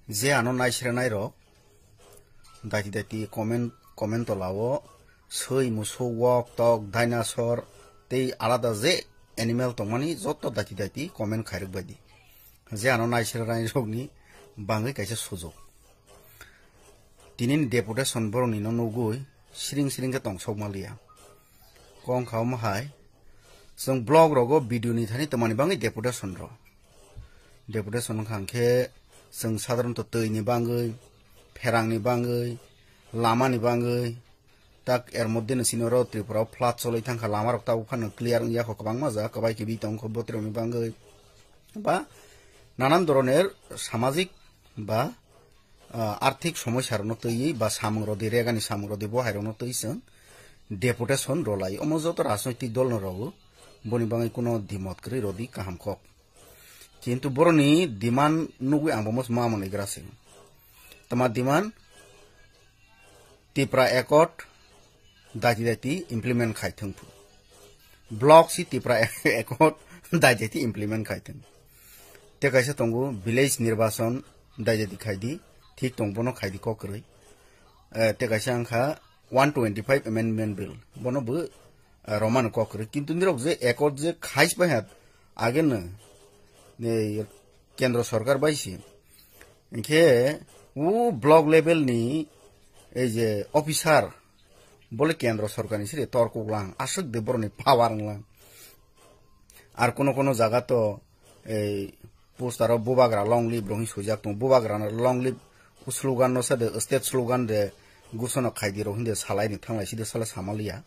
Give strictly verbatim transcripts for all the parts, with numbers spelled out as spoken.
Je ano naisrenai rok, daiti daiti comment, comment tola wo, soi, musuk, wok, tok, dinosaur, tei alada je animal tongmani joto daiti daiti comment khairok bai di. Je ano naisrenai rokni bangwi kaisa sujok. Tini ni deputation borokni no nugwi sring sring khe tongsokma liya. Kongkha omo hai, chwng block rogo B D O ni thani twmani bangwi deputation rw. Deputation wngkha hwnkhe chwng sadharanto twi ni bangwi, pherang ni bangwi, lama ni bangwi, tak er moddhe no chini oro Tripura o flood cholwi thangkha, lama rok tabuk phano clear wngya kho, kwbangma jaga kwbai kibi tongkho botrok ni bangwi. Ba nanan dhoroner samajik ba, ah, arthik somosya rokno twiwi ba samung rodi, regani samung rodi, bo hai rokno twi chwng deputation rwlai. Omo joto rajnoitik dol no rw, boni bangwi kuno dimot kwrwi rodi kaham kok. Kintu boroni demand nugwi ang bo mos ma manwi gra se. Tama demand, Tipra Accord daiti daiti implement khai thung phu. Block si Tipra Accord daiti daiti implement khai thung. Te kaisa tongo village nirbachon daiti daiti khai di, thik tong bono khai di kok kwrwi. Eh, te kaisa wngkha one twenty five Amendment Bill, bono bo, eh, romano kok kwrwi. Kintu nirok je accord je khais bai ha, age no, eh, kendro sorkar bai si. Hingkhe u block level ni ei je officer, bo le kendro sorkar ni siri tor kuk lang, aswk de borok ni power wng lang. Ar kono kono jaga to ei poster o bubagra long live rok hing swijak tongo, bubagra no long live u slogan no sa de, state slogan de, gusono khai di rok hing de salai ni thanglai si de sala sama liya.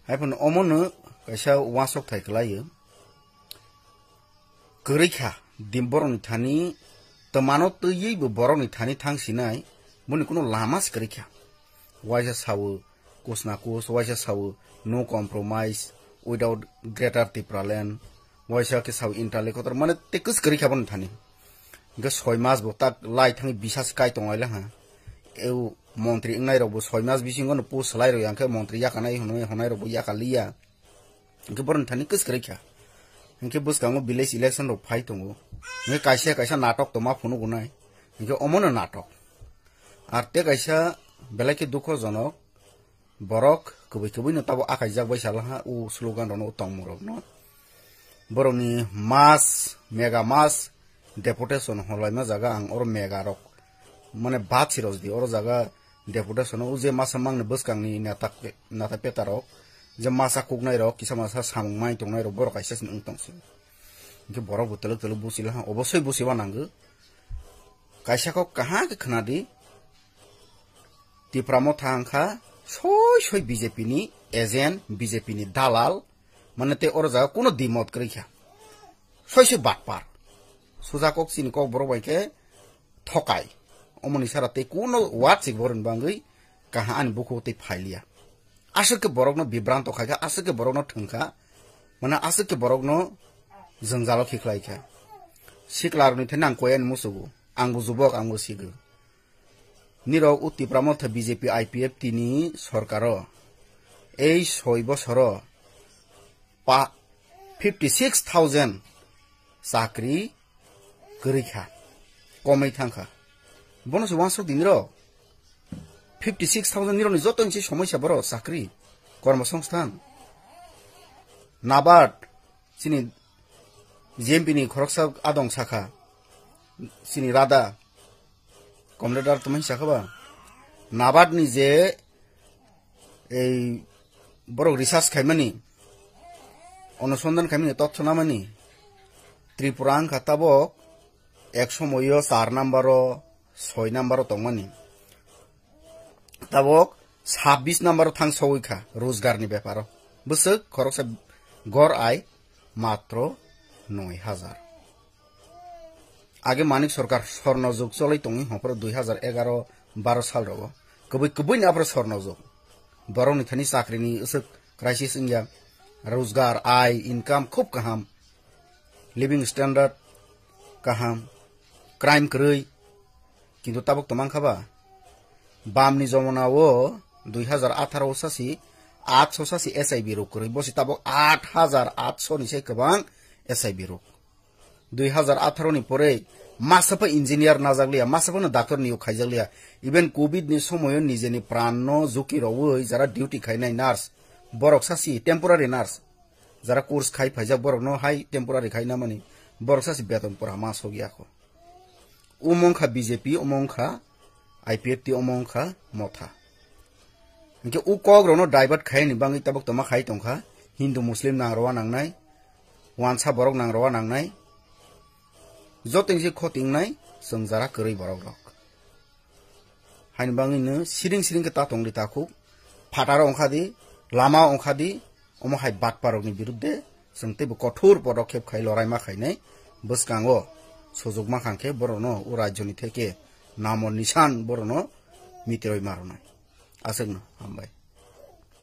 Hai phano omo no kaisa uansuk thai kwlai o. Kwrwi kha, di borok ni thani, twmano twiwi bo borok ni thani thang sinai, boni kuno lama se kwrwi kha. Waisa sao, kus na kus, waisa sao, no compromise, without Greater Tipraland, waisa khe sao interlocutor, mane te kus kwrwi kha boni thani. Hingkhe soi mas bo tak lai thangwi bisas kai tong lai ha. Eu montri wngnai rok bo soi mas bisingo no post salai rok ya, hingkhe montri yakanai hwnwi hwnai rok bo yaka liya. Hingkhe borok ni thani kwskwrwi kha. Hingkhe bwskango village election rok phai tongo. Hingkhe kaisa kaisa natok tongma phunuk wnai. Hingkhe omono natok. Ar tei kaisa belai khe dukhojonok, borok kwbwi kwbwi no tabo akaijak bai sala ha, u slogan rokno, u tongmung rokno. Borokni mass, mega mass, deputation horlaima jaga ang oro mega rok. Mane bad si rojdi, oro jaga deputation o je masa mangni bwskangni neta, neta peta rok, je masa kuknai rok, kisa masa samung mai tongnai rok, borok kaisa se wng tong se. Hingkhe borok bo telok telok busi la ha, obosoi busi ba nango. Kaisa kok kaham khe khna di, Tipra Motha wngkha soi soi B J P ni agent, B J P ni dalal, mane tei oro jaga kuno dimot kwrwi kha. Soi soi batpar. Suja kok chini kok borok bai khe thokai. Omoni sara tei kuno word se borok ni bangwi kaham ani bukhugo tei phai liya. Aswk khe borokno bibranto khai kha, aswk khe borokno thwng kha, mane aswk khe borokno jwngjalo khikhlai kha. Sikla rokni thani ang koi ani musugo, angbo jubok, angbo sigo. Nirok o Tipra Motha B J P I P F T ni sorkaro ei soi bosoro pa-, fifty six thousand chakri kwrwi kha, komwi thang kha. Bono se uansuk di nirok. Fifty six thousand nirokni joto ni se somoisa borok chakri, kormosongsthan. NABARD, chini G M P ni khoroksa adong sakha, chini rada, Comrade R Tumai sakha ba, NABARD ni je ei borok research khaimani, onusondhan khaimani, totho namani, Tripura wngkha tabok ek somoio char number o, soi number o tongmani. Tabok sabbish number o thang sogwi kha rojgar ni bepar o. Bwswk khoroksa gor ai matro noi hajar. Age Manik Sorkar sorno jug cholwi tongwi hwnphoro dui hazar egaro baro sal rogo. Kwbwi kwbwi ni aphro sorno jug. Borok ni thani chakri ni uswk crisis wngya. Rojgar, ai, income khub kaham. Living standard kaham. Crime kwrwi. Kintu tabuk tongmang kha ba? Bam ni jomona o dui hazar atharo sasi, atso sasi S I B rok kwrwi. Bosi tabuk aat hazar atso ni sai kwbang S I B rok. Dui hazar atharo ni porei Masa pho engineer najak lia, masa pho no doctor niyog khaijak lia. Even covid ni somoy yo nijeni pran no juki rao oi jara duty khainai nurse, borok sasi temporary nurse. Jara course khai phaijak borok no hai temporary khai namani, borok sasi beton pora ma sok ya kho. Omo wngkha B J P, omo wngkha I P F T, omo wngkha Motha. Hing khe u kok rao no divert khai ni bangwi tabuk tongma khai tongkha, Hindu Muslim nang rao nangnai, wansa borok nang rao nangnai, joto ni se khoti wngnai, chwng jara kwrwi borok rok. Haini bangwi no siring siring khe ta tong di takhu, phataro ongkha di, lama ongkha di, omo hai batpa rokni birudde chwng teibo kothor podokhep khai loraima khainai, bwskango sujukma khang khe borokno o rajyoni theke namo nisan borokno mitiroi maronai. Aswkno hambai.